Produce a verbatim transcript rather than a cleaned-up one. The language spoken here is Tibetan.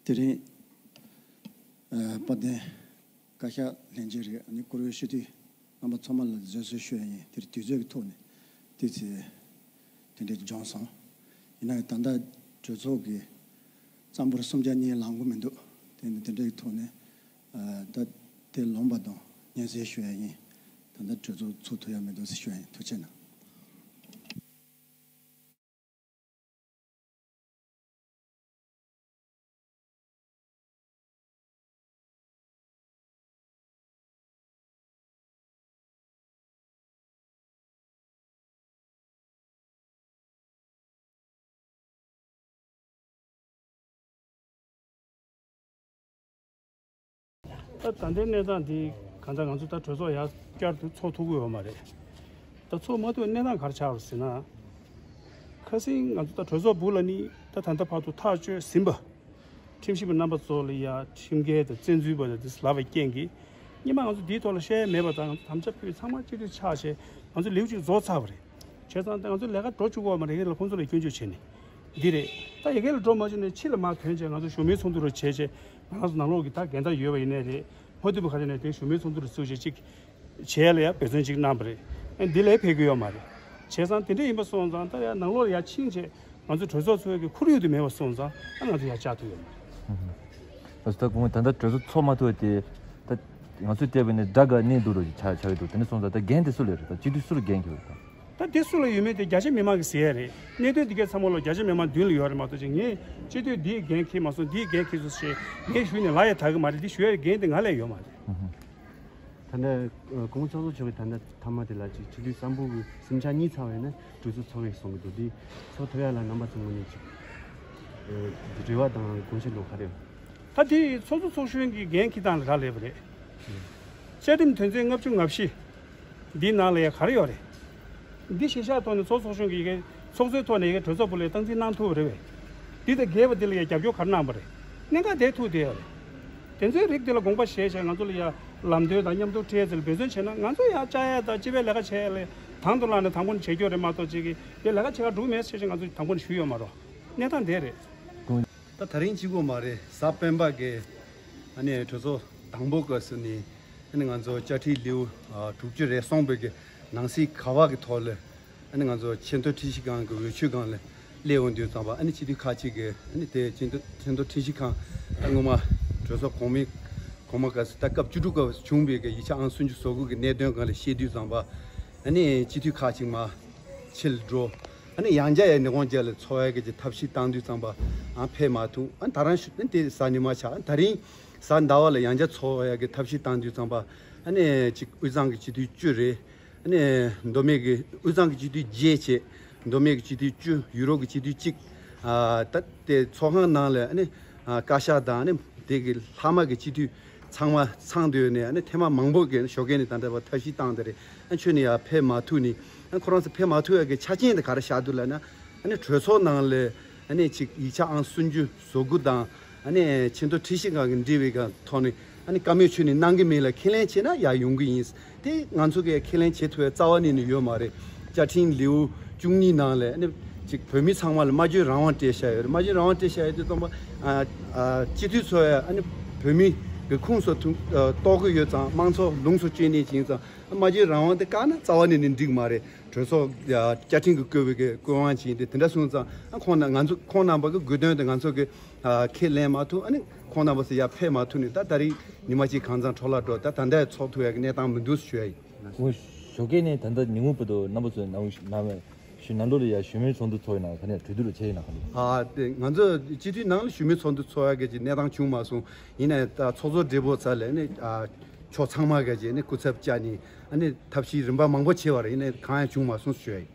དེ་རིང་ཨ་དཔལ་ལྡན་བཀའ་ཤག་ལྷན་རྒྱས་རེད། ཨ་ནི་བཀུར་འོས་སྤྱི་འཐུས་རྣམ་པ་ཚང་མ་ལ་བཟོད་གསོལ་ཞུ་ཡ་ཡིན། དེ་རིང་དུས་ཚོད་ཀྱི་ཐོག་ནས་དེ་ཚེ་དེ་འདྲས་ཀྱི་སྦྱོང་སོང་། ཡིན་ན་ཡང་ད་ལྟ་གྲོས་ཚོགས་ཀྱི་རྩ་འབོར་སུམ་བརྒྱ་གཉིས་ལང་གི་མི་འདུག་དེ་ནི་དེ་འདྲས་ཀྱི་ཐོག་ནས་ཨ་ད་དེ་ལོངས་པ་དང་སྙན་སེང་ཞུ་ཡ་ཡིན། ད་ལྟ་གྲོས་ཚོགས་ཚུགས་ཐུབ་ཡ་མི་འདུག་ཟེར་ཞུ་ཡ་ཡིན། ཐུགས་རྗེ་གནང་། ད་ད་ལྟའི་གནས་སྟངས་འདི་གང་ལྟར་ང་ཚོ་ད་གྲོས་ཚོགས་ཡར་བསྐྱར་དུ་ཚོགས་ཐུབ་ཀྱི་ཡོད་མ་རེད། ད་ཚོགས་མ་ཐུབ་གནས་སྟངས་ག་རེ་ཆགས་རེད་ཟེར་ན། ཁ་སང་ང་ཚོ་ད་གྲོས་ཚོགས་སྦུག་ལ་ནི་ད་ད་ལྟ་བར་དུ་ཐག་གཅོད་ཟིན་པ། ཁྲིམས་ཞིབ་པ་རྣམ་པ་ཚོ་ལ་ཡ་ཁྲིམས་འགལ་དང་བཙན་འཛུལ་བ་དང་དེ་ལབ་པའི་རྐྱེན་གྱིས། སྔོན་མ་ང་ཚོ་འདིའི་ཐོག་ལ་བཤད་ཡ་མེད་པ་དང་ང་ཚོ་དམ་བཅའ་ཕུལ་ཚང་མ་གཅིག་སྡུད་ཆགས་བྱས་ང་ཚོ་ལེའུ་གཅིག་རྫོགས་ཚར་བ་རེད། བྱས་ཙང་ད་ང་ཚོ་ལས་ཀ་འགྲོ་བཅུག་གི་ཡོད་མ་རེད། ཡ་གི་ལ་ཁོང་ཚོ་ལ་སྐྱོན་བརྗོད་བྱས་ནས་འདི་རེད། ད་ཡ་གི་ལ་འགྲོ་མ་བཅུག་ནས་ཕྱི་ལ་མར་ཐོན་བྱས་ང་ཚོ་ཞུ་མོལ་ཚོགས་འདུ་རུ་བྱས་བྱས་ང་རང་ཚོ་ནང་ལོགས་ཀྱི་ད་འགལ་ཟླ་ཡོད་པ་ཡིན་ནའི་རེད། མ་ཐུབ་པ་ག་རེ་ནས་དེ་ཞུ་མོལ་ཚོགས་འདུ་རུ་ཚུགས་བྱས་གཅིག་བྱས་ལ་ཡ་འབད་བརྩོན་ཅིག་གནང་བ་རེད། ཨ་འདི་ལས་ཕེབས་ཀྱི་ཡོད་མ་རེད། བྱས་ཙང་དེ་འདྲ་ཡིན་པ་སོང་ཙང་ད་ཡ་ནང་ལོགས་ལ་ཡ་ཕྱིན་བྱས་ང་ཚོ་གྲོས་ཚོགས་ཚོགས་ཀྱི་ཁོར་ཡུག་དེ་མེད་པ་སོང་ཙང་ཨ་ང་ཚོ་ཡ་བཅར་ཐུབ་ཡོད་མ་རེད། ཨ་ད་གོང་ད་ལྟ་གྲོས་ཚོགས་ཚོགས་མ་ཐུབ་པ་དེ་ད་ང་ཚོས་བལྟས་པ་ནི་དགྲ་དགའ་གནས་སྡུག་རུ་ཆགས་ཆགས་ཀྱི་འདུག་དེ་འདྲ་སོང་ཙང་ད་འགན་དེ་སུ་ལ་རེད། ད་སྤྱི་འཐུས་སུ་ལ་འགན་འཁྱེར་རེད་ད། ད་དེ་སུ་ལ་ཡོད་མེད་དེ་རྒྱ་ཆེ་མི་མང་གིས་ཟེར་ཡ་རེད། གནད་དོན་འདི་གའི་ཚང་མ་ལོ་རྒྱ་ཆེ་མི་མང་མདུན་ལ་ཡོད་རེད་མ་གཏོགས་ཅིག་ངས་སྤྱི་འཐུས་འདིའི་འགན་འཁྱེར་མ་སོང་འདིའི་འགན་འཁྱེར་སོང་ཞེས་ངས་ཞུས་ནས་ལབ་ཡ་དག་གི་མ་རེད། འདི་ཞུ་ཡའི་འགན་དེ་ང་ལ་ཡོད་མ་རེད། ད་ནི་ཨ་གོང་ཚོགས་གཙོ་མཆོག་གིས་ད་ནི་མཐའ་མ་དེ་ལ་ཅིག་ཁྲི་ལུས་སམ་བྷོ་གི་སུམ་ཆ་གཉིས་ཚར་བ་ཡིན་ན་གྲོས་ཚོགས་ཚོགས་ཡིན་གསུང་གི་འདུག་འདི་ཚོགས་ཐུབ་ཡ་ལ་རྣམ་པ་ཚོའི་ངོས་ནས་ཅིག་ཨ་རེ་བ་དང་དགོངས་འཆར་ལོ་ག་རེ་ཡོད། ད་དེ་ཚོགས་གཙོ་ཚོགས་གཞོན་གྱི་འགན་འཁྱེར་སྟངས་ལ་རག་ལས་པ་རེད། བཅའ་ཁྲིམས་དོན་ཚན་ལྔ་བཅུ་ང་བཞི། འདིའི་ནང་ལ་ཡ་ག་རེ་ཡོད་རེད། འདི་ཤེས་བྱ་ཐོག་ནས་ཚོགས་ཚོགས་གཞོན་གྱི་ཡི་གེ་ཚོགས་གཙོའི་ཐོག་ནས་ཡི་གེ་གྲོས་ཚོགས་སྦུག་ལ་སྟངས་འཛིན་གནང་ཐུབ་པ་རེད་བས། འདི་དང་འགལ་བ་འདི་ལ་ཡ་རྒྱབ་སྐྱོར་ག་རེ་གནང་པ་རེད། གནད་འགག་དེ་ཐུག་བསྡད་ཡོད་རེད། དེ་ཚོའི་རིགས་འདི་ལ་དགོངས་པ་བཞེས་བྱས་ང་ཚོ་ལ་ཡ་ལམ་སྟོན་དང་མཉམ་དུ་འཕྲད་ཚེ་ལ་འབད་བརྩོན་བྱས་ན་ང་ཚོ་ཡ་བཅར་ཡ་དང་སྤྱི་པའི་ལས་ཀ་བྱས་ཡ་ལ་དང་དུ་བླངས་ནས་དང་པོ་ནས་བྱེད་རྒྱུ་རེད་མ་གཏོགས་ཅིག་གིས་དེ་ལས་ཀ་བྱེད་ག་འགྲོ་གི་མེད་ཟེར་བྱས་ང་ཚོ་དང་པོ་ནས་ཞུས་ཡོད་མ་རེད། གནས་སྟངས་དེ་རེད། ད་ད་རིང་གཅིག་པོ་མ་རེད། གཟའ་སྤེན་པ་གི་ཨ་ནི་གྲོས་ཚོགས་དང་པོ་སྐབས་སུ་ནི་ཨ་ནི་ང་ཚོ་བཅའ་ཁྲིམས་ལེའུ་ཨ་དྲུག་ཅུ་རེ་གསུམ་པའི་གི་ནང་གསེས་ག་བ་གི་ཐོག་ལ་ཨ་ནི་ང་ཚོ་ཆེས་མཐོ་ཁྲིམས་ཞིབ་ཁང་གི་འོས་ཆོས་སྒང་ལ་སླེབས་ཡོང་དུས་ཙམ་པ་ཨ་ནི་སྤྱི་འཐུས་ཁག་ཅིག་གིས་ཨ་ནི་དེ་ཆེས་མཐོ་ཆེས་མཐོ་ཁྲིམས་ཞིབ་ཁང་ད་སྔོན་མ་གྲོས་ཚོགས་གོང་མའི་གོང་མ་སྐབས་སུ་ད་སྐབས་བཅུ་དྲུག་སྐབས་སུ་བྱུང་བའི་གི་ཡིག་ཆ་ཨང་སུམ་ཅུ་སོ་དགུ་གི་གནད་དོན་སྒང་ལ་བཤད་དུས་ཙམ་པ་ཨ་ནི་སྤྱི་འཐུས་ཁག་ཅིག་མར་ཕྱི་ལ་འགྲོ། ཨ་ནི་ཡང་བསྐྱར་ཡང་ནི་གོང་བརྒྱ་ལ་ཚོགས་ཡ་གི་ཅིག་ཐབས་ཤེས་བཏང་དུས་ཙམ་པ་ཨ་ཕེབས་མ་ཐུབ། ཨ་ད་རང་ཤུ་ཨ་དེ་གཟའ་ཉི་མ་ཆགས། ཨ་ད་རིང་གཟའ་ཟླ་བ་ལ་ཡང་བསྐྱར་ཚོགས་ཡ་གི་ཐབས་ཤེས་བཏང་དུས་ཙམ་པ་ཨ་ནི་ཅིག་དབུས་གཙང་གི་སྤྱི་འཐུས་བཅུ་རེད། ཨ་ནི་མདོ་སྨད་ཀྱི་དབུས་གཙང་གི་སྤྱི་འཐུས་བརྒྱད་བྱས། མདོ་སྨད་ཀྱི་སྤྱི་འཐུས་བཅུ། ཡུ་རོབ་ཀྱི་སྤྱི་འཐུས་གཅིག་ཨ་ད་དེ་ཚོགས་ཁང་ནང་ལ་ཨ་ནི་ཨ་བཀའ་ཤག་དང་ཨ་ནི་དེ་གི་ལྷག་མ་གི་སྤྱི་འཐུས་ཚང་མ་ཚང་སྡོད་ནས་ཨ་ནི་ཐེངས་མ་མང་པོ་གི་ཞོགས་ཀས་ནས་ད་ལྟ་བར་ཐབས་ཤེས་བཏང་སྟེ་རེད། ཨ་ཁྱོད་ནི་ཡར་ཕེབས་མ་ཐུབ་ནི། ཨ་ཁོ་རང་ཚོ་ཕེབས་མ་ཐུབ་ཡ་གི་ཆ་རྐྱེན་དེ་ག་རེ་བཞག་འདུག་ལབ་ན། ཨ་ནི་གྲོས་ཚོགས་ནང་ལ་ཨ་ནི་ཅིག་ཡིག་ཆ་ཨང་སུམ་ཅུ་སོ་དགུ་དང་ཨ་ནི་ཆེས་མཐོ་ཁྲིམས་ཞིབ་ཁང་གི་འབྲེལ་བའི་གི་ཐོག་ནས་ཨ་ནི་བཀའ་མོལ་ཁྱོད་ནི་གནང་གི་མེད་ལ་ཁས་ལེན་བྱས་ན་ཡར་ཡོང་གི་ཡིན། དེ་ང་ཚོ་གིས་ཁས་ལེན་བྱེད་ཐུབ་པའི་རྩ་བ་ནས་ནི་ཡོད་མ་རེད། བཅའ་ཁྲིམས་ལེའུ་བཅུ་གཉིས་ནང་ལ་ཨ་ནི་ཅིག་བོད་མི་ཚང་མ་ལ་སྨྲ་བརྗོད་རང་དབང་སྤྲད་བཞག་ཡོད་རེད། སྨྲ་བརྗོད་རང་དབང་སྤྲད་བཞག་ཡོད་དུས་ཙམ་པ་ཨ་ཨ་སྤྱི་འཐུས་ཚོ་ཡ་ཨ་ནི་བོད་མི་གི་ཁོངས་སུ་ཐུག་ཨ་གཏོགས་ཀྱི་ཡོད་ཙང་དམངས་གཙོ་ལོངས་སུ་སྤྱོད་མཁན་ཅིག་ཡིན་ཙང་སྨྲ་བརྗོད་རང་དབང་དེ་བཀག་ན་རྩ་བ་ནས་ནི་འགྲིག་མ་རེད། གྲོས་ཚོགས་ཨ་བཅའ་ཁྲིམས་ཀྱིས་བཀོད་པའི་གི་བཀོད་དབང་ཅིག་ཡིན་ཏེ་དེ་འདྲ་སོང་ཙང་ཨ་ཁོང་རྣམ་ང་ཚོ་ཁོང་རྣམ་པ་གི་དགོས་དོན་དེ་ང་ཚོ་གི་ཨ་ཁས་ལེན་མ་ཐུབ། ཨ་ནི་ཁོང་རྣམ་པ་ཚོ་ཡར་ཕེབས་མ་ཐུབ་ནས་ད་ད་རིང་ཉི་མ་གཅིག་གང་ཚང་འཕྲོ་བརླག་འགྲོ། ད་ད་ལྟ་ཚོགས་ཐུབ་ཡ་གི་གནས་སྟངས་མི་འདུག་ཞུ་ཡ་ཡིན། འོ་ཞོགས་ཀས་ནས་ད་ལྟ་ཉིན་གུང་བར་དུ་རྣམ་པ་ཚོས་ནང་ནང་ཞུ་ནང་ལོགས་ལ་ཡ་ཞུ་མོལ་ཚོགས་འདུ་ཚོགས་ཡིན་ན་ག་ནས་གྲོས་བསྡུར་བྱས་ཡིན་ན་ག་འདུག་ཨ་དེ་ང་ཚོ་སྤྱི་འཐུས་ནང་ལ་ཞུ་མོལ་ཚོགས་འདུ་ཚོགས་ཡ་གི་ཅིག་གནས་སྟངས་བྱུང་མ་སོང་། ཡིན་ནའི་ད་ཚོགས་གཙོ་སྦྲེལ་པོ་ཚོ་ལ་ནི་ཨ་ཕྱོགས་ཚང་མ་གི་ཅིག་ནི་སྐུ་ཚབ་བཅར་ནས་ཨ་ནི་ཐབས་ཤེས་རིམ་པ་མང་པོ་བྱས་པ་རེད། ཡིན་ནའི་གང་ཡང་བྱུང་མ་སོང་ཞུ་ཡ་ཡིན།